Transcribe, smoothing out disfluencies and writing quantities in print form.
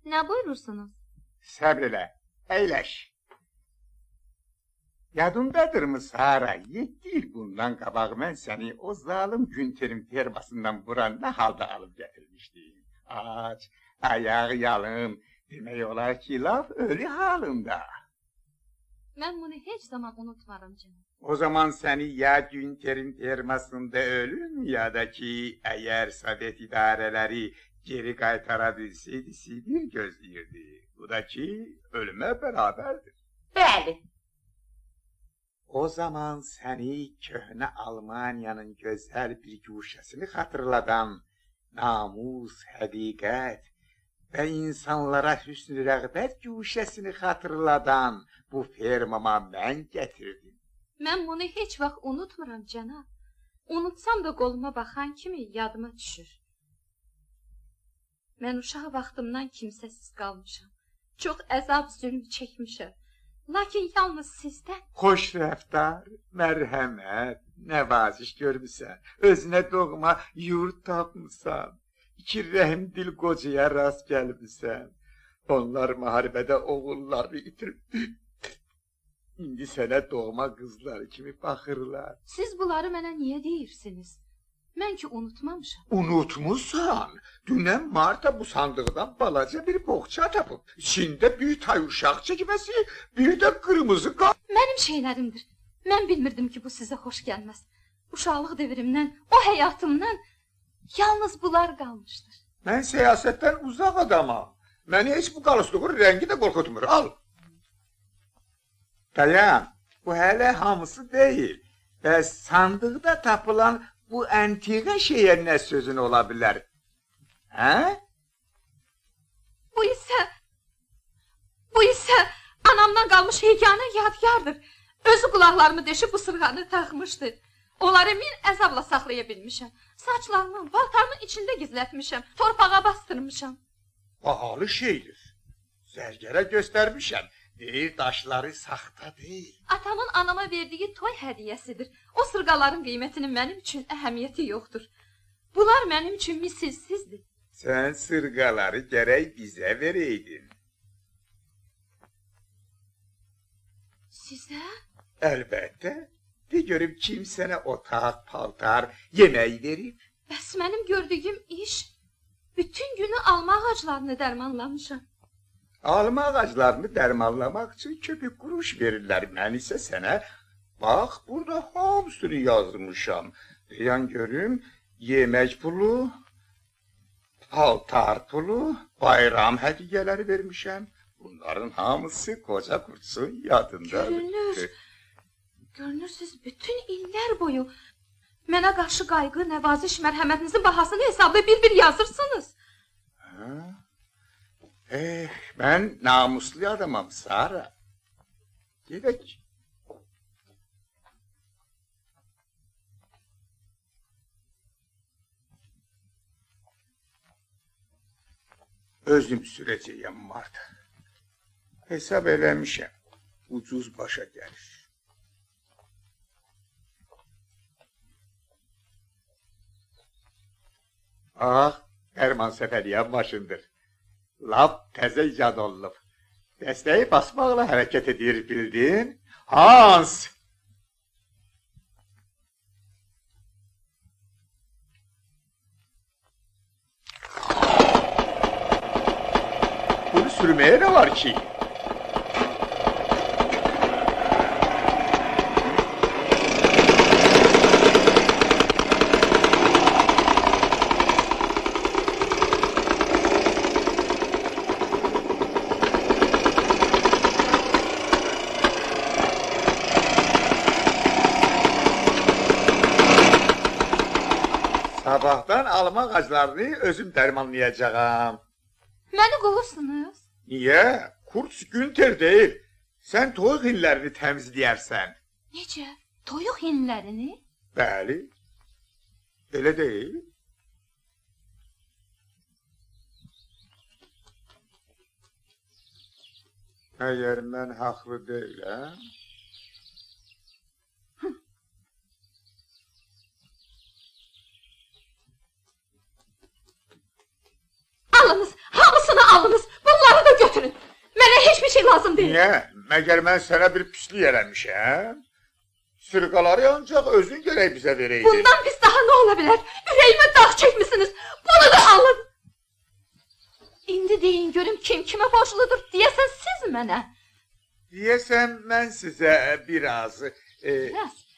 Nə buyurursunuz? Səbr elə, əyləş. Yadındadırmı Sara, 7 il bundan qabaq mən səni o zalim Günterin fermasından bura nə halda alıb gətirmişdim? Aç, ayaq yalın, demək olar ki, laf ölü halında. Mən bunu heç zaman unutmaram canım. O zaman səni ya Günterin fermasında ölüm ya da ki, əgər Sovet idarələri geri qaytara bilseydi, Sibir gözləyirdi. Bu da ki, ölümə bərabərdir. Bəli. O zaman səni köhnə Almaniyanın gözəl bir guşəsini xatırladan namus, həqiqət və insanlara hüsn-ü rəğbət guşəsini xatırladan bu fermama mən gətirdim. Mən bunu heç vaxt unutmuram cənab. Unutsam da qoluma baxan kimi yadıma düşür. Mən uşaq vaxtımdan kimsəsiz qalmışam. Çox əzab zülm çəkmişəm. Lakin yalnız sizdən. Xoş rəftar, mərhəmət, nəvaziş görmüsən. Özünə doğma yurt tapmısan. İki rəhimdil qocaya rast gəlmisən. Onlar müharibədə oğullarını itirib. İndi sənə doğma qızlar kimi baxırlar. Siz bunları mənə niyə deyirsiniz? Mən ki unutmamışam. Unutmusan. Dünən Marta bu sandıqdan balaca bir boğça tapıb. İçində bir tay uşaq çəkməsi, bir də qırmızı qan. Mənim şeylərimdir. Mən bilmirdim ki bu sizə xoş gəlməz. Uşaqlıq devrimdən, o həyatımdan yalnız bunlar qalmışdır. Mən siyasətdən uzaq adamam. Məni heç bu qalusluğun rəngi də qorxutmur. Al. Dayan, bu hələ hamısı deyil. Bəs sandıqda tapılan bu əntiqə şeyə nə sözün ola bilər? Hə? Bu isə anamdan qalmış yeganə yadgardır. Özü qulaqlarımı deşib bu sırğanı taxmışdı. Onları min əzabla saxlaya bilmişəm. Saçlarımın, paltarımın içində gizlətmişəm. Torpağa bastırmışam. Bahalı şeydir. Zərgərə göstərmişəm. Deyir, daşları saxta deyil. Atamın anama verdiyi toy hədiyyəsidir. O sırğaların qiymətinin mənim üçün əhəmiyyəti yoxdur. Bunlar mənim üçün misilsizdir. Sən sırğaları gərək bizə verəydin. Sizə? Əlbəttə. De görüm kim sənə otaq, paltar, yemək verib? Bəs mənim gördüyüm iş, bütün günü alma ağaclarını dərmanlamışam. Alma ağaclarını dərmanlamaq üçün köpük kuruş verirlər. Mən isə sənə, bax, burada hamısını yazmışam. Dayan görüm, yemək pulu, paltar pulu, bayram hədiyyələri vermişəm. Bunların hamısı qoca Kurtsun yadındadır. Görünür siz bütün illər boyu mənə qarşı qayğı, nəvaziş, mərhəmətinizin bahasını hesablayıb bir-bir yazırsınız. Ha? Mən namuslu adamam, Sara. Gedək. Özüm sürəcəyəm, Marta. Hesab eləmişəm. Ucuz başa gəlir. Ah, dərman səfəriyən maşındır. Lap təzə icad olunub. Dəstəyi basmaqla hərəkət edir, bildin? Hans! Bunu sürməyə nə var ki? Sabahdan alma ağaclarını özüm dərmanlayacağam. Məni qovursunuz? Niyə? Kurts Günter deyil. Sən toyuq hinlərini təmizləyərsən. Necə? Toyuq hinlərini? Bəli. Elə deyil. Əgər mən haqlı deyiləm... Alınız, hamısını alınız. Bunlar Götürün. Mənə heç bir şey lazım deyil. Niyə? Məgər mən sənə bir pislik eləmişəm? Sırğaları ancaq özün gərək bizə verəydin. Bundan pis daha nə ola bilər? Ürəyimə dağ çəkmisiniz. Bunu da alın. İndi deyin görüm kim kimə borcludur deyəsən siz mənə. Deyəsən mən sizə biraz Biraz.